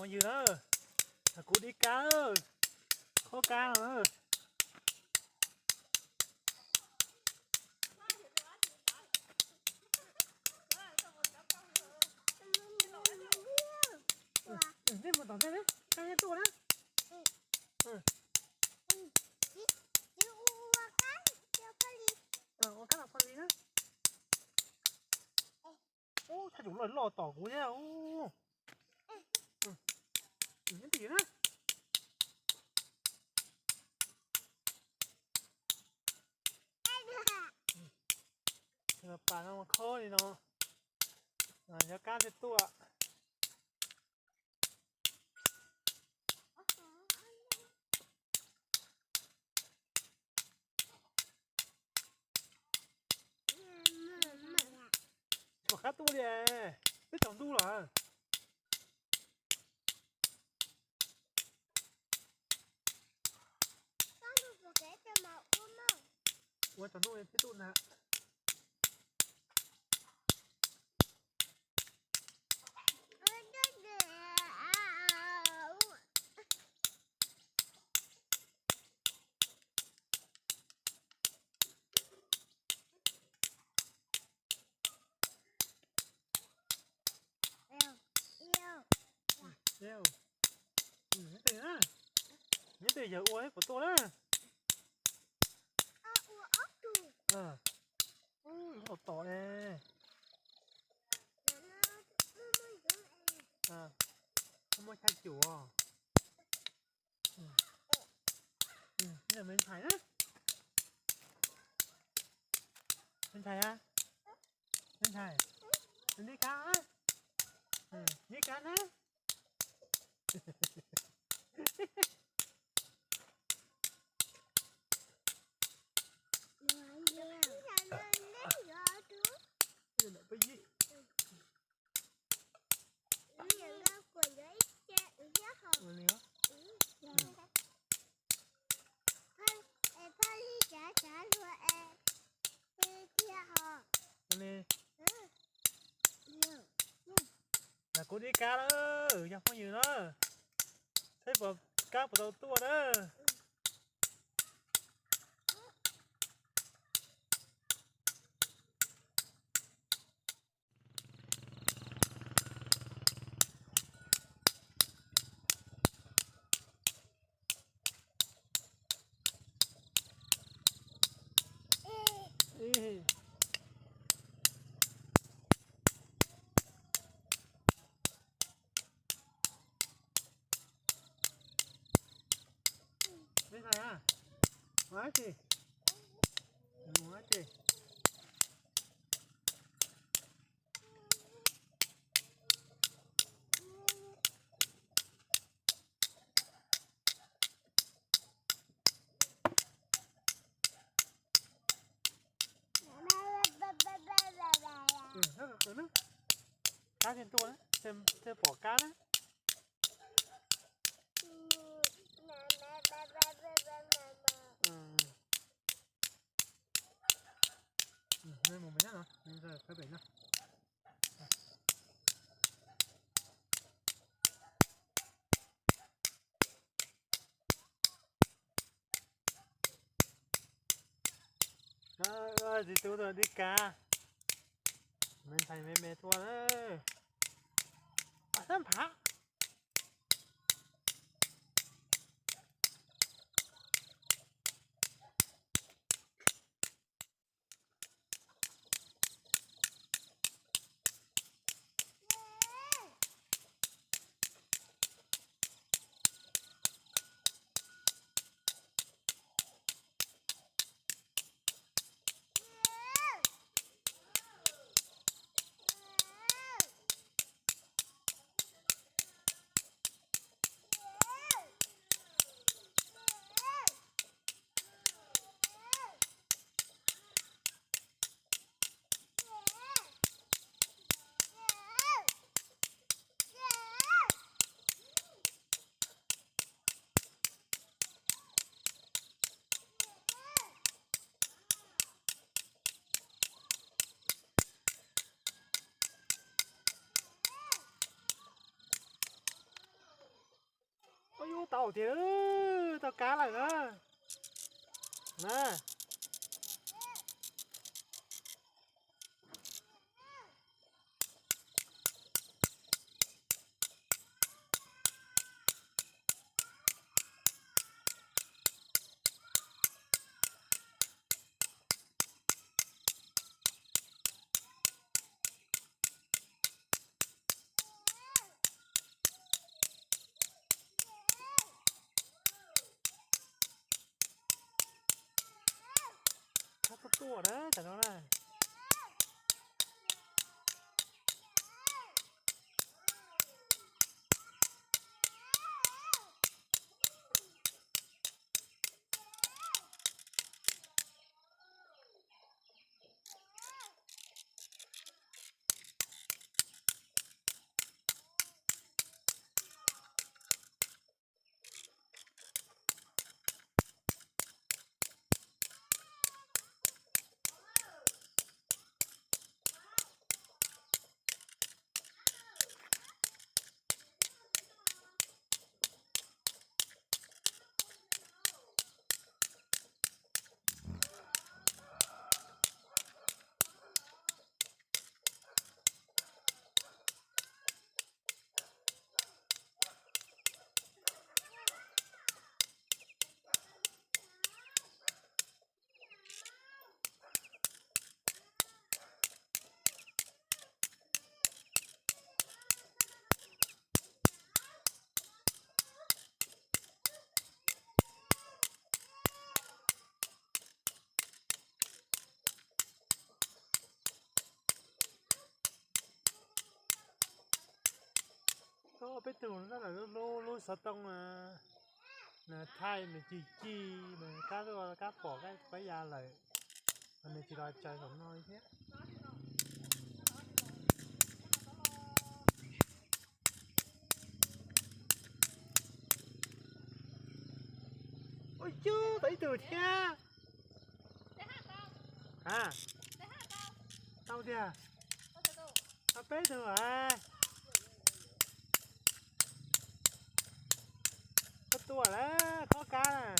Phooj ywg na, kuv dib kab, khob kab no na. Nej mus tom ntej na, kab tuaj na. Ua kab los pha li na. Ub, thaj tsum loj loj tom kuv thiab. Nyob twj ywm na. Pas no mas khob li no, cov kab thiaj tuaj. Pom kab tuaj li, twb tsaus ntuj lawm. Ua tsaus ntuj thiaj tuaj na. Nyob twj ywm, yawg ua thiab kuv tuaj na. Ub, tom tom e. Muaj xya cum. Me ntxhais na, me ntxhais a, me ntxhais, nij kab, nij kab na. Kuv dib kab lawm, yog phooj ywg na, seb puas, kab puas tau tuaj na. Kab thiaj tuaj, thiaj pom kab na. Txiv tub tuaj dib kab, me ntxhais me me tuaj na. Ab, sab nphav. Tau tiag, tau kab lawm na. Na. Kab tuaj tuaj na, tam no na. Peb tug lub lub xov tooj thaij nws cig cig mas kab tuaj kab pom kab ya lawm, nws tsis los tsaws saum no li thiab. Ua cub tau ib tug thiab. A, tau tiag. Tau peb tug a. Koj tuaj lawm khob kab na.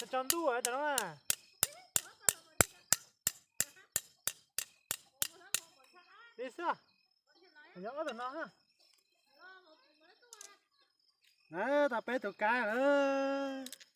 Tso ntuj tam no na. Li xwb. Yog ob tug no. Tau peb tus kab lawm.